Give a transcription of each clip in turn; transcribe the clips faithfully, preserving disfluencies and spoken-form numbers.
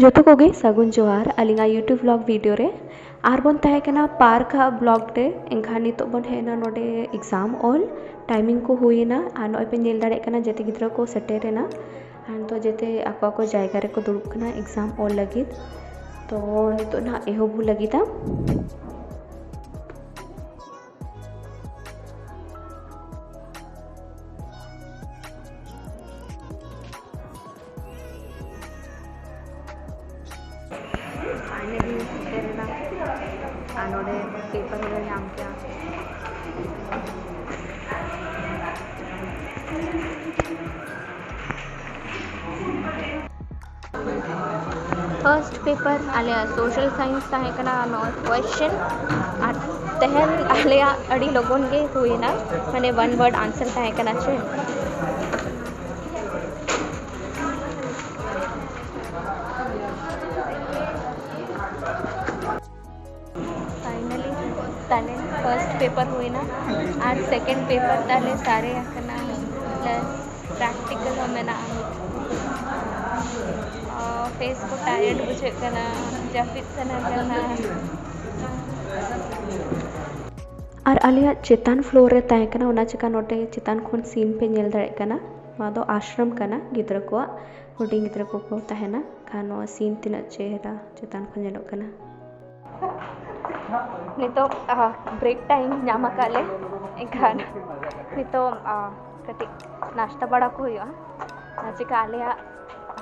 ᱡᱚᱛᱚ ᱠᱚᱜᱮ ᱥᱟᱹᱜᱩᱱ ᱡᱚᱦᱟᱨ ᱟᱹᱞᱤᱧᱟᱜ YouTube vlog video ᱨᱮ᱾ ᱟᱨ ᱵᱚᱱ ᱛᱟᱦᱮᱸ ᱠᱟᱱᱟ park ᱟᱜ vlog ᱨᱮ, ᱮᱱᱠᱷᱟᱱ ᱱᱤᱛᱚᱜ ᱵᱚᱱ ᱦᱮᱡ ᱮᱱᱟ ᱱᱚᱰᱮ exam ᱚᱞ᱾ Timing ᱠᱚ ᱦᱩᱭᱮᱱᱟ ᱟᱨ ᱱᱚᱜᱼᱚᱭ ᱯᱮ ᱧᱮᱞ ᱫᱟᱲᱮᱭᱟᱜ ᱠᱟᱱᱟ ᱡᱮᱛᱮ ᱜᱤᱫᱽᱨᱟᱹ ᱠᱚ ᱥᱮᱴᱮᱨ ᱮᱱᱟ᱾ ᱟᱨ ᱱᱤᱛᱚᱜ ᱡᱮᱛᱮ ᱟᱠᱚ ᱟᱠᱚ ᱡᱟᱭᱜᱟ ᱨᱮᱠᱚ ᱫᱩᱲᱩᱵ ᱠᱟᱱᱟ exam ᱚᱞ ᱞᱟᱹᱜᱤᱫ᱾ ᱛᱚ ᱱᱤᱛᱚᱜ ᱱᱟᱦᱟᱜ ᱮᱦᱚᱵ ᱵᱚ ᱞᱟᱹᱜᱤᱫᱟ᱾ Finally ᱥᱮᱴᱮᱨ ᱮᱱᱟ ᱟᱨ ᱱᱚᱰᱮ paper ᱦᱚᱸᱞᱮ ᱧᱟᱢ ᱠᱮᱜᱼᱟ᱾ First paper ᱟᱞᱮᱭᱟᱜ social science ᱛᱟᱦᱮᱸ ᱠᱟᱱᱟ ᱱᱚᱜᱼᱚᱭ question, ᱟᱨ ᱛᱮᱦᱮᱧ ᱟᱞᱮᱭᱟᱜ ᱟᱹᱰᱤ ᱞᱚᱜᱚᱱ ᱜᱮ ᱦᱩᱭᱮᱱᱟ, ᱢᱟᱱᱮ one word answer ᱛᱟᱦᱮᱸ ᱠᱟᱱᱟ ᱪᱮ᱾ Finally ᱛᱟᱞᱮ first paper ᱦᱩᱭᱱᱟ ᱟᱨ second paper ᱛᱟᱞᱮ ᱥᱟᱨᱮ ᱟᱠᱟᱱᱟ, plus practical ᱦᱚᱸ ᱢᱮᱱᱟᱜᱼᱟ᱾ ᱯᱷᱮᱥ ᱠᱚ tired ᱵᱩᱡᱷᱟᱹᱜ ᱠᱟᱱᱟ, ᱡᱟᱹᱯᱤᱫ ᱥᱟᱱᱟ ᱠᱟᱱᱟ᱾ ᱟᱨ ᱟᱞᱮᱭᱟᱜ ᱪᱮᱛᱟᱱ floor ᱨᱮ ᱛᱟᱦᱮᱸ ᱠᱟᱱᱟ, ᱚᱱᱟ ᱪᱤᱠᱟ ᱱᱚᱰᱮ ᱪᱮᱛᱟᱱ ᱠᱷᱚᱱ scene ᱯᱮ ᱧᱮᱞ ᱫᱟᱲᱮᱭᱟᱜ ᱠᱟᱱᱟ᱾ ᱱᱚᱣᱟ ᱫᱚ ᱟᱥᱨᱚᱢ ᱠᱟᱱᱟ, ᱜᱤᱫᱽᱨᱟᱹ ᱠᱚᱣᱟᱜ, ᱦᱩᱰᱤᱧ ᱜᱤᱫᱽᱨᱟᱹ ᱠᱚᱠᱚ ᱛᱟᱦᱮᱱᱟ᱾ ᱠᱷᱟᱱ ᱱᱚᱣᱟ scene ᱛᱤᱱᱟᱹᱜ ᱪᱮᱦᱨᱟ ᱪᱮᱛᱟᱱ ᱠᱷᱚᱱ ᱧᱮᱞᱚᱜ ᱠᱟᱱᱟ᱾ ᱱᱤᱛᱚᱜ break time ᱧᱟᱢ ᱟᱠᱟᱫ ᱞᱮ, ᱮᱱᱠᱷᱟᱱ ᱱᱤᱛᱚᱜ ᱠᱟᱹᱴᱤᱡ ᱱᱟᱥᱛᱟ ᱵᱟᱲᱟ ᱠᱚ ᱦᱩᱭᱩᱜᱼᱟ᱾ ᱟᱨ ᱪᱤᱠᱟ ᱟᱞᱮᱭᱟᱜ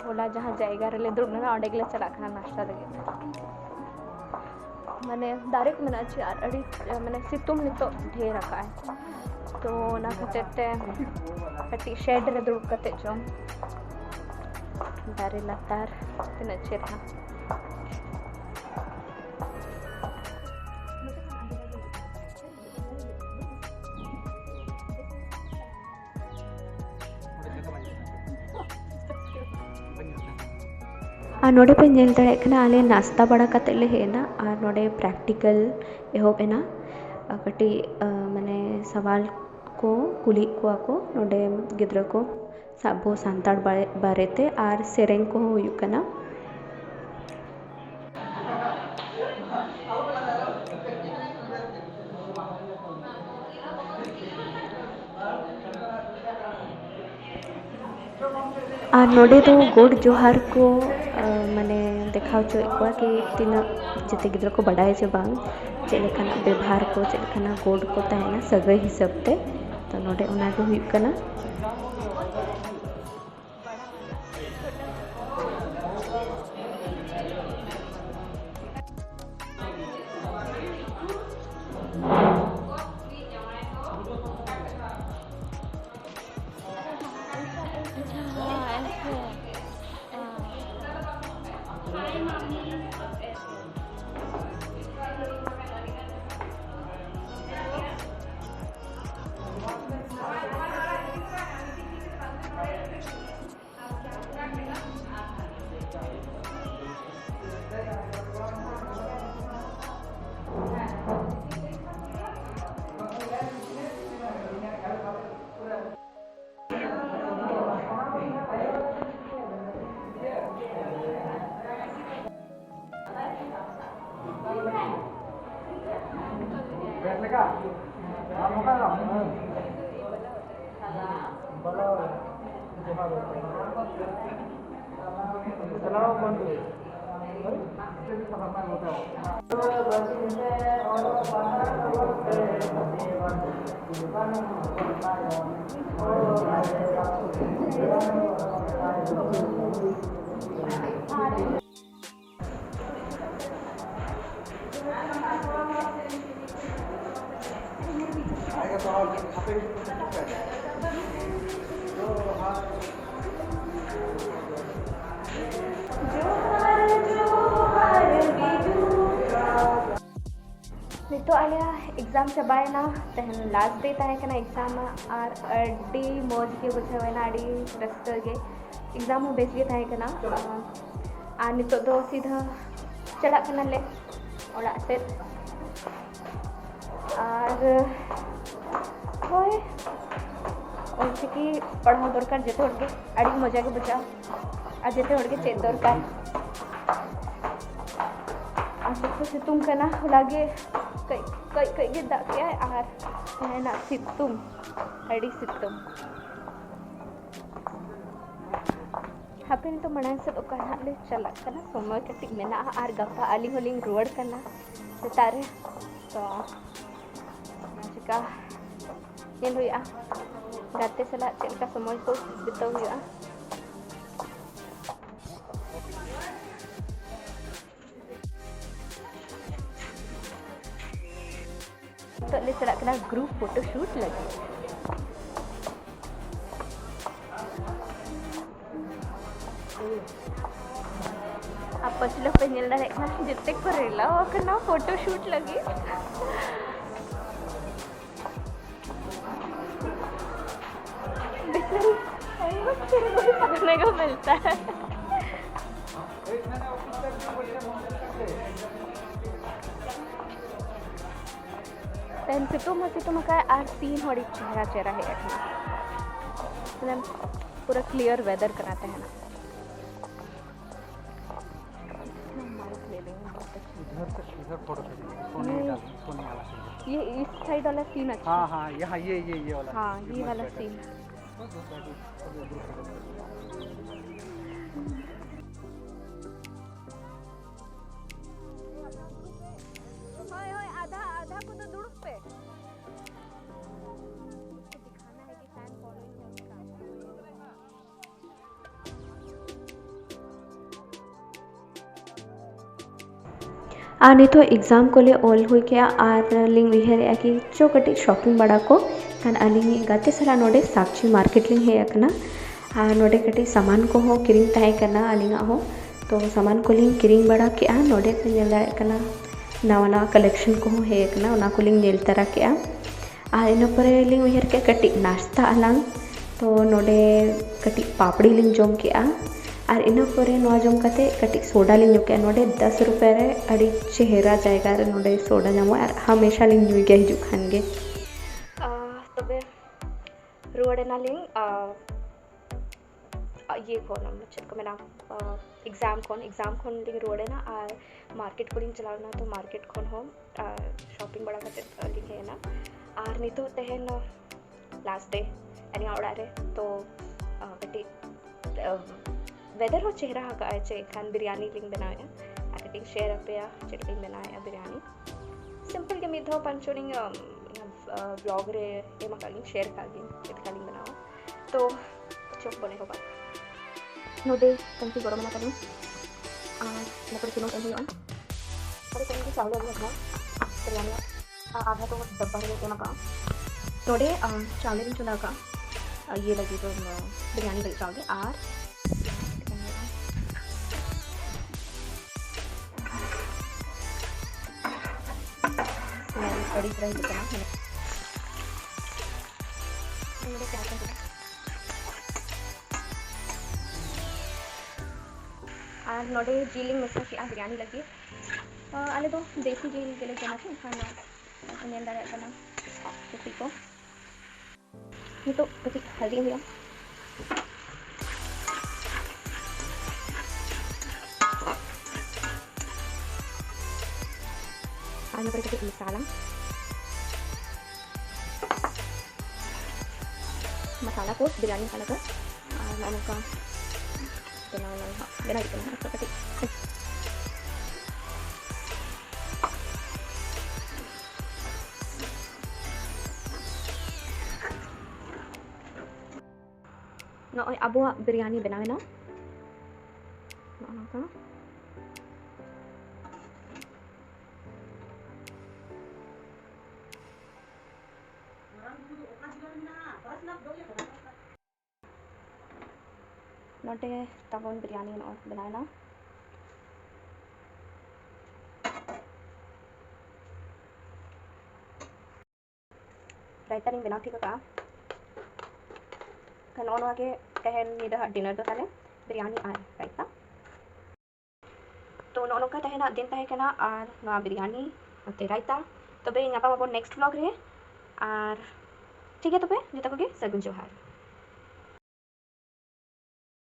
ᱦᱚᱞᱟ ᱡᱟᱦᱟᱸ ᱡᱟᱭᱜᱟ ᱨᱮᱞᱮ ᱫᱩᱲᱩᱵ ᱞᱮᱱᱟ, ᱚᱸᱰᱮ ᱜᱮᱞᱮ ᱪᱟᱞᱟᱜ ᱠᱟᱱᱟ ᱱᱟᱥᱛᱟ ᱞᱟᱹᱜᱤᱫ᱾ ᱢᱟᱱᱮ ᱫᱟᱨᱮ ᱠᱚ ᱢᱮᱱᱟᱜᱼᱟ ᱪᱮ, ᱟᱨ ᱟᱹᱰᱤ ᱢᱟᱱᱮ ᱥᱤᱛᱩᱝ ᱱᱤᱛᱚᱜ ᱰᱷᱮᱨ ᱟᱠᱟᱫᱼᱟᱭ, ᱛᱚ ᱚᱱᱟ ᱠᱷᱟᱹᱛᱤᱨ ᱛᱮ ᱠᱟᱹᱴᱤᱡ shade ᱨᱮ ᱫᱩᱲᱩᱵ ᱠᱟᱛᱮ ᱡᱚᱢ, ᱫᱟᱨᱮ ᱞᱟᱛᱟᱨ ᱛᱤᱱᱟᱹᱜ ᱪᱮᱦᱨᱟ᱾ ᱟᱨ ᱱᱚᱰᱮ ᱯᱮ ᱧᱮᱞ ᱫᱟᱲᱮᱭᱟᱜ ᱠᱟᱱᱟ, ᱟᱞᱮ ᱱᱟᱥᱛᱟ ᱵᱟᱲᱟ ᱠᱟᱛᱮᱫ ᱞᱮ ᱦᱮᱡ ᱮᱱᱟ ᱟᱨ ᱱᱚᱰᱮ practical ᱮᱦᱚᱵ ᱮᱱᱟ᱾ ᱟᱨ ᱠᱟᱹᱴᱤᱡ ᱢᱟᱱᱮ ᱥᱟᱣᱟᱞ ᱠᱚ ᱠᱩᱞᱤᱭᱮᱫ ᱠᱚᱣᱟ ᱠᱚ ᱱᱚᱰᱮ ᱜᱤᱫᱽᱨᱟᱹ ᱠᱚ ᱟᱵᱚ ᱥᱟᱱᱛᱟᱲ ᱵᱟᱨᱮ ᱛᱮ, ᱟᱨ ᱥᱮᱨᱮᱧ ᱠᱚᱦᱚᱸ ᱦᱩᱭᱩᱜ ᱠᱟᱱᱟ᱾ ᱟᱨ ᱱᱚᱰᱮ ᱫᱚ ᱜᱚᱰ ᱡᱚᱦᱟᱨ ᱠᱚ, ᱟ, ᱢᱟᱱᱮ ᱫᱮᱠᱷᱟᱣ ᱦᱚᱪᱚᱭᱮᱫ ᱠᱚᱣᱟ ᱠᱤ ᱛᱤᱱᱟᱹᱜ ᱡᱮᱛᱮ ᱜᱤᱫᱽᱨᱟᱹ ᱠᱚ ᱵᱟᱰᱟᱭᱟ ᱪᱮ ᱵᱟᱝ, ᱪᱮᱫ ᱞᱮᱠᱟᱱᱟᱜ ᱵᱮᱵᱷᱟᱨ ᱠᱚ, ᱪᱮᱫ ᱞᱮᱠᱟᱱᱟᱜ ᱜᱚᱰ ᱠᱚ ᱛᱟᱦᱮᱱᱟ ᱥᱟᱹᱜᱟᱹᱭ ᱦᱤᱥᱟᱹᱵ ᱛᱮ᱾ ᱛᱚ ᱱᱚᱰᱮ ᱚᱱᱟ ᱜᱮ ᱦᱩᱭᱩᱜ ᱠᱟᱱᱟ᱾ ᱱᱤᱛᱚᱜ ᱟᱞᱮᱭᱟᱜ exam ᱪᱟᱵᱟᱭᱮᱱᱟ᱾ ᱛᱮᱦᱮᱧ last day ᱛᱟᱦᱮᱸ ᱠᱟᱱᱟ exam ᱟᱜ, ᱟᱨ ᱟᱹᱰᱤ ᱢᱚᱡᱽ ᱜᱮ ᱵᱩᱡᱷᱟᱹᱣ ᱮᱱᱟ, ᱟᱹᱰᱤ ᱨᱟᱹᱥᱠᱟᱹ ᱜᱮ᱾ Exam ᱦᱚᱸ ᱵᱮᱥ ᱜᱮ ᱛᱟᱦᱮᱸ ᱠᱟᱱᱟ᱾ ᱟᱨ ᱱᱤᱛᱚᱜ ᱫᱚ ᱥᱤᱫᱷᱟᱹ ᱪᱟᱞᱟᱜ ᱠᱟᱱᱟᱞᱮ ᱚᱲᱟᱜ ᱥᱮᱫ᱾ ᱟᱨ ᱦᱳᱭ, ᱚᱞᱪᱤᱠᱤ ᱯᱟᱲᱦᱟᱣ ᱫᱚᱨᱠᱟᱨ ᱡᱚᱛᱚ ᱦᱚᱲ ᱜᱮ, ᱟᱹᱰᱤ ᱢᱚᱡᱟ ᱜᱮ ᱵᱩᱡᱷᱟᱹᱜᱼᱟ᱾ ᱟᱨ ᱡᱚᱛᱚ ᱦᱚᱲ ᱜᱮ ᱪᱮᱫ ᱫᱚᱨᱠᱟᱨ᱾ ᱟᱨ ᱥᱚᱠᱛᱚ ᱥᱤᱛᱩᱝ ᱠᱟᱱᱟ, ᱦᱚᱞᱟ ᱜᱮ ᱠᱟᱹᱡ ᱠᱟᱹᱡ ᱠᱟᱹᱡ ᱜᱮ ᱫᱟᱜ ᱠᱮᱜᱼᱟᱭ, ᱟᱨ ᱛᱮᱦᱮᱧᱟᱜ ᱥᱤᱛᱩᱝ, ᱟᱹᱰᱤ ᱥᱤᱛᱩᱝ᱾ ᱟᱯᱮ ᱱᱤᱛᱚᱜ ᱢᱟᱲᱟᱝ ᱥᱮᱫ ᱚᱠᱟ ᱱᱟᱦᱟᱜ ᱞᱮ ᱪᱟᱞᱟᱜ ᱠᱟᱱᱟ, ᱥᱚᱢᱚᱭ ᱠᱟᱹᱴᱤᱡ ᱢᱮᱱᱟᱜᱼᱟ ᱟᱨ ᱜᱟᱯᱟ ᱟᱹᱞᱤᱧ ᱦᱚᱸᱞᱤᱧ ᱨᱩᱣᱟᱹᱲ ᱠᱟᱱᱟ ᱥᱮᱛᱟᱜ ᱨᱮ᱾ ᱛᱚ ᱚᱱᱟ ᱪᱤᱠᱟ ᱧᱮᱞ ᱦᱩᱭᱩᱜᱼᱟ ᱜᱟᱛᱮ ᱥᱟᱞᱟᱜ ᱪᱮᱫ ᱞᱮᱠᱟ ᱥᱚᱢᱚᱭ ᱠᱚ ᱵᱤᱛᱟᱹᱣ ᱦᱩᱭᱩᱜᱼᱟ᱾ ᱱᱤᱛᱚᱜ ᱞᱮ ᱪᱟᱞᱟᱜ ᱠᱟᱱᱟ group photo shoot ᱞᱟᱹᱜᱤᱫ᱾ ᱟᱨ ᱯᱟᱹᱪᱷᱞᱟᱹ ᱯᱮ ᱧᱮᱞ ᱫᱟᱲᱮᱭᱟᱜ ᱠᱟᱱᱟ, ᱡᱮᱛᱮ ᱠᱚ ᱨᱮᱞᱟᱣ ᱟᱠᱟᱱᱟ photo shoot ᱞᱟᱹᱜᱤᱫ᱾ बेचारी, को मिलता है। ᱛᱮᱦᱮᱧ ᱥᱤᱛᱩᱝ ᱦᱚᱸ ᱥᱤᱛᱩᱝ ᱟᱠᱟᱫ ᱟᱨ scene ᱦᱚᱸ ᱟᱹᱰᱤ ᱪᱮᱦᱨᱟ ᱪᱮᱦᱨᱟ ᱦᱮᱡ ᱟᱠᱟᱱᱟ᱾ ᱢᱟᱱᱮ ᱯᱩᱨᱟᱹ clear weather ᱠᱟᱱᱟ ᱛᱮᱦᱮᱧ᱾ इधर से, इधर फोटो खींचेंगे, सोने ये डाल, सोने वाला सीन। ये इस साइड वाला सीन अच्छा। हाँ, हाँ, यहाँ ये, ये, ये वाला। हाँ, ये वाला सीन। ᱦᱳᱭ, ᱦᱳᱭ, ᱟᱫᱷᱟ, ᱟᱫᱷᱟ ᱠᱚᱫᱚ ᱫᱩᱲᱩᱵ ᱯᱮ᱾ ᱫᱤᱠᱷᱟᱱᱟ ᱦᱮ ᱠᱤ ᱯᱷᱮᱱ ᱯᱷᱚᱞᱳᱭᱤᱝ ᱦᱮ ᱩᱱᱠᱟ᱾ ᱟᱨ ᱱᱤᱛᱚᱜ exam ᱠᱚᱞᱮ ᱚᱞ ᱦᱩᱭ ᱠᱮᱜᱼᱟ ᱟᱨ ᱞᱤᱧ ᱩᱭᱦᱟᱹᱨᱮᱜᱼᱟ ᱠᱤ ᱪᱚ ᱠᱟᱹᱴᱤᱡ shopping ᱵᱟᱲᱟ ᱠᱚ᱾ ᱠᱷᱟᱱ ᱟᱹᱞᱤᱧ ᱜᱟᱛᱮ ᱥᱟᱞᱟᱜ ᱱᱚᱰᱮ ᱥᱟᱠᱪᱤ market ᱞᱤᱧ ᱦᱮᱡ ᱟᱠᱟᱱᱟ᱾ ᱟᱨ ᱱᱚᱰᱮ ᱠᱟᱹᱴᱤᱡ ᱥᱟᱢᱟᱱ ᱠᱚᱦᱚᱸ ᱠᱤᱨᱤᱧ ᱛᱟᱦᱮᱸ ᱠᱟᱱᱟ ᱟᱹᱞᱤᱧᱟᱜ ᱦᱚᱸ᱾ ᱛᱚ ᱥᱟᱢᱟᱱ ᱠᱚᱞᱤᱧ ᱠᱤᱨᱤᱧ ᱵᱟᱲᱟ ᱠᱮᱜᱼᱟ᱾ ᱱᱚᱰᱮ ᱯᱮ ᱧᱮᱞ ᱫᱟᱲᱮᱭᱟᱜ ᱠᱟᱱᱟ ᱱᱟᱣᱟ ᱱᱟᱣᱟ collection ᱠᱚᱦᱚᱸ ᱦᱮᱡ ᱟᱠᱟᱱᱟ, ᱚᱱᱟ ᱠᱚᱞᱤᱧ ᱧᱮᱞ ᱛᱟᱨᱟ ᱠᱮᱜᱼᱟ᱾ ᱟᱨ ᱤᱱᱟᱹ ᱯᱚᱨᱮ ᱞᱤᱧ ᱩᱭᱦᱟᱹᱨ ᱠᱮᱜᱼᱟ ᱠᱟᱹᱴᱤᱡ ᱱᱟᱥᱛᱟ ᱟᱞᱟᱝ᱾ ᱛᱚ ᱱᱚᱰᱮ ᱠᱟᱹᱴᱤᱡ ᱯᱟᱯᱲᱤ ᱞᱤᱧ ᱡᱚᱢ ᱠᱮᱜᱼᱟ᱾ ᱟᱨ ᱤᱱᱟᱹ ᱯᱚᱨᱮ ᱱᱚᱣᱟ ᱡᱚᱢ ᱠᱟᱛᱮ ᱠᱟᱹᱴᱤᱡ ᱥᱳᱰᱟ ᱞᱤᱧ ᱧᱩ ᱠᱮᱜᱼᱟ᱾ ᱱᱚᱰᱮ ᱫᱚᱥ ᱨᱩᱯᱤᱭᱟ ᱨᱮ ᱟᱹᱰᱤ ᱪᱮᱦᱨᱟ ᱡᱟᱭᱜᱟ ᱨᱮ ᱱᱚᱰᱮ ᱥᱳᱰᱟ ᱧᱟᱢᱚᱜᱼᱟ ᱟᱨ ᱦᱟᱢᱮᱥᱟ ᱞᱤᱧ ᱧᱩᱭ ᱜᱮᱭᱟ ᱦᱤᱡᱩᱜ ᱠᱷᱟᱱ ᱜᱮ᱾ ᱟᱦ, ᱛᱚᱵᱮ ᱨᱩᱣᱟᱹᱲ ᱮᱱᱟᱞᱤᱧ, ᱟᱦ, ᱤᱭᱟᱹ ᱠᱷᱚᱱ, ᱪᱮᱫ ᱠᱚ ᱢᱮᱱᱟ, ᱟᱦ, exam ᱠᱷᱚᱱ, exam ᱠᱷᱚᱱ ᱞᱤᱧ ᱨᱩᱣᱟᱹᱲ ᱮᱱᱟ ᱟᱨ market ᱠᱚᱞᱤᱧ ᱪᱟᱞᱟᱣ ᱞᱮᱱᱟ, ᱛᱚ market ᱠᱷᱚᱱ ᱦᱚᱸ, ᱟᱦ, shopping ᱵᱟᱲᱟ ᱠᱟᱛᱮ ᱞᱤᱧ ᱦᱮᱡ ᱮᱱᱟ᱾ ᱟᱨ ᱱᱤᱛᱚᱜ ᱛᱮᱦᱮᱧ last day ᱟᱹᱞᱤᱧᱟᱜ ᱚᱲᱟᱜ ᱨᱮ, ᱛᱚ, ᱟᱦ, ᱠᱟᱹᱴᱤᱡ, ᱟᱦ, ᱚᱭᱮᱫᱟᱨ ᱦᱚᱸ ᱪᱮᱦᱨᱟ ᱟᱠᱟᱫᱼᱟᱭ, ᱪᱮᱫ ᱮᱱᱠᱷᱟᱱ ᱵᱤᱨᱭᱟᱱᱤ ᱞᱤᱧ ᱵᱮᱱᱟᱣᱮᱫᱼᱟ᱾ ᱟᱨ ᱠᱟᱹᱴᱤᱡ ᱤᱧ ᱥᱮᱭᱟᱨ ᱟᱯᱮᱭᱟ ᱪᱮᱫ ᱞᱮᱠᱟᱧ ᱵᱮᱱᱟᱣᱮᱫᱼᱟ ᱵᱤᱨᱭᱟᱱᱤ᱾ ᱥᱤᱢᱯᱚᱞ ᱜᱮ, ᱢᱤᱫ ᱫᱷᱟᱣ ᱯᱟᱸᱪ ᱪᱷᱚ ᱞᱤᱧ ᱵᱞᱚᱜ ᱨᱮ ᱮᱢ ᱟᱠᱟᱫ ᱜᱤᱧ, ᱥᱮᱭᱟᱨ ᱟᱠᱟᱫ ᱜᱤᱧ ᱪᱮᱫ ᱞᱮᱠᱟᱞᱤᱧ ᱵᱮᱱᱟᱣᱟ᱾ ᱛᱚ ᱪᱚᱞᱚ ᱵᱚᱱ ᱮᱦᱚᱵᱟ᱾ ᱱᱚᱰᱮ ᱠᱟᱹᱡ ᱜᱚᱨᱚᱢ ᱮᱱᱟ ᱛᱟᱵᱚᱱ, ᱟᱨ ᱤᱱᱟᱹ ᱯᱚᱨᱮ ᱥᱩᱱᱩᱢ ᱮᱢ ᱦᱩᱭᱩᱜᱼᱟ᱾ ᱟᱨ ᱠᱟᱹᱡ ᱪᱟᱣᱞᱮ ᱟᱹᱜᱩ ᱟᱠᱟᱱᱟ ᱵᱤᱨᱭᱟᱱᱤ, ᱟᱨ ᱟᱫᱷᱟ ᱫᱚ ᱰᱟᱵᱵᱟ ᱨᱮ ᱮᱢ ᱟᱠᱟᱫᱼᱟ᱾ ᱱᱚᱰᱮ ᱟᱨ ᱪᱟᱣᱞᱮ ᱞᱤᱧ ᱪᱚᱸᱫᱟ ᱟᱠᱟᱫᱼᱟ, ᱟᱨ ᱤᱭᱟᱹ ᱞᱟᱹᱜᱤᱫ ᱫᱚ, ᱱᱚᱣᱟ ᱵᱤᱨᱭᱟᱱᱤ ᱞᱟᱹᱜᱤᱫ ᱪᱟᱣᱞᱮ᱾ ᱟᱨ ᱥᱢᱮᱞ ᱟᱹᱰᱤ ᱪᱮᱦᱨᱟ ᱦᱤᱡᱩᱜ ᱠᱟᱱᱟ᱾ ᱱᱚᱰᱮ ᱪᱟ ᱠᱚ ᱦᱩᱭᱩᱜᱼᱟ᱾ ᱟᱨ ᱱᱚᱰᱮ ᱡᱤᱞ ᱤᱧ ᱢᱮᱥᱟ ᱠᱮᱜᱼᱟ ᱵᱤᱨᱭᱟᱱᱤ ᱞᱟᱹᱜᱤᱫ᱾ ᱟᱸ, ᱟᱞᱮ ᱫᱚ ᱫᱮᱥᱤ ᱡᱤᱞ ᱜᱮᱞᱮ ᱡᱚᱢᱟ ᱥᱮ, ᱮᱱᱠᱷᱟᱱ ᱧᱮᱞ ᱫᱟᱲᱮᱭᱟᱜ ᱠᱟᱱᱟ ᱠᱩᱥᱤ ᱠᱚ᱾ ᱱᱤᱛᱚᱜ ᱠᱟᱹᱴᱤᱡ ᱦᱟᱹᱞᱫᱤ ᱦᱩᱭᱩᱜᱼᱟ᱾ ᱟᱨ ᱤᱱᱟᱹ ᱯᱚᱨᱮ ᱠᱟᱹᱴᱤᱡ ᱢᱮᱥᱟᱞᱟ᱾ ᱢᱟᱥᱟᱞᱟ ᱠᱚ, ᱵᱤᱨᱭᱟᱱᱤ ᱢᱟᱥᱟᱞᱟ ᱠᱚ᱾ ᱟᱨ ᱱᱚᱜᱼᱚ ᱱᱚᱝᱠᱟ ᱵᱮᱱᱟᱣ ᱮᱱᱟ ᱱᱟᱦᱟᱜ, ᱵᱮᱱᱟᱣ ᱦᱩᱭᱩᱜ ᱠᱟᱱᱟ ᱱᱟᱦᱟᱜ ᱠᱟᱹᱴᱤᱡ᱾ ᱱᱚᱜᱼᱚᱭ ᱟᱵᱚᱣᱟᱜ ᱵᱤᱨᱭᱟᱱᱤ ᱵᱮᱱᱟᱣ ᱮᱱᱟ᱾ ᱱᱚᱜᱼᱚ ᱱᱚᱝᱠᱟ᱾ ᱱᱚᱰᱮ ᱛᱟᱵᱚᱱ ᱵᱤᱨᱭᱟᱱᱤ ᱱᱚᱜᱼᱚᱭ ᱵᱮᱱᱟᱣ ᱮᱱᱟ᱾ ᱨᱟᱭᱛᱟ ᱞᱤᱧ ᱵᱮᱱᱟᱣ ᱴᱷᱤᱠ ᱟᱠᱟᱫᱼᱟ᱾ ᱱᱚᱜᱼᱚ ᱱᱚᱣᱟ ᱜᱮ ᱛᱮᱦᱮᱧ ᱧᱤᱫᱟᱹ ᱦᱟᱸᱜ ᱰᱤᱱᱟᱨ ᱫᱚ ᱛᱟᱞᱮ, ᱵᱤᱨᱭᱟᱱᱤ ᱟᱨ ᱨᱟᱭᱛᱟ᱾ ᱛᱚ ᱱᱚᱜᱼᱚ ᱱᱚᱝᱠᱟ ᱛᱮᱦᱮᱧᱟᱜ ᱫᱤᱱ ᱛᱟᱦᱮᱸ ᱠᱟᱱᱟ, ᱟᱨ ᱱᱚᱣᱟ ᱵᱤᱨᱭᱟᱱᱤ ᱱᱚᱛᱮ ᱨᱟᱭᱛᱟ᱾ ᱛᱚᱵᱮ ᱧᱟᱯᱟᱢ ᱟᱵᱚᱱ ᱱᱮᱠᱥᱴ ᱵᱞᱚᱜ ᱨᱮ, ᱟᱨ ᱴᱷᱤᱠ ᱜᱮᱭᱟ, ᱛᱚᱵᱮ ᱡᱚᱛᱚ ᱠᱚᱜᱮ ᱥᱟᱹᱜᱩᱱ ᱡᱚᱦᱟᱨ᱾